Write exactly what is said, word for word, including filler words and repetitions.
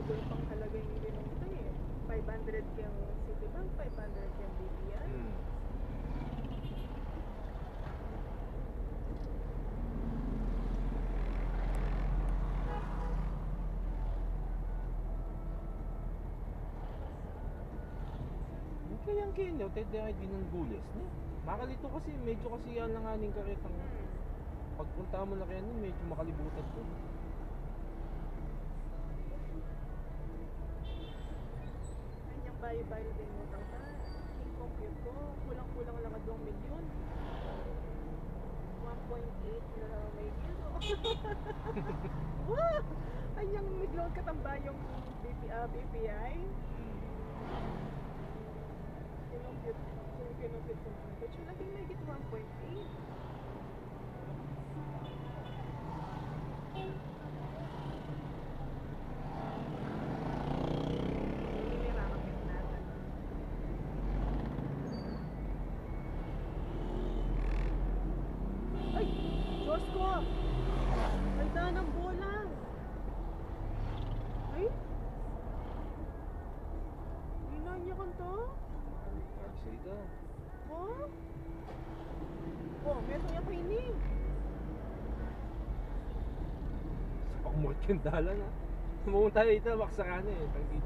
Dul pang halaga ing binunta e. Five hundred keng Citibank, five hundred keng B P I. Hmm. Kaya yang kaya, o, tete ay di nang gules ne. Makalito kasi, medyo kasi yan lang aning karetang. Pagpunta mu na kaya nun, medyo makalibutan ko. Anyang bayu-bayu din utang ta. Ing compute ko, kulang-kulang lang a duang milyon. One point eight na may milyon. Wow! Anyang milyon katang bayung B P, ah, B P I. Hmm. Kinumpit, kinumpit, kinumpit. Siya naging mahigit one point eight. Ini, may makapit natin. Ay! Diyos ko! Ay, danang bola! Ay! Ina niya kanta? Salita. Ha? O, meron ako ini. Sa pangmurot yung dalan, ha? Mamunta dito, maksarana e. Tanggi.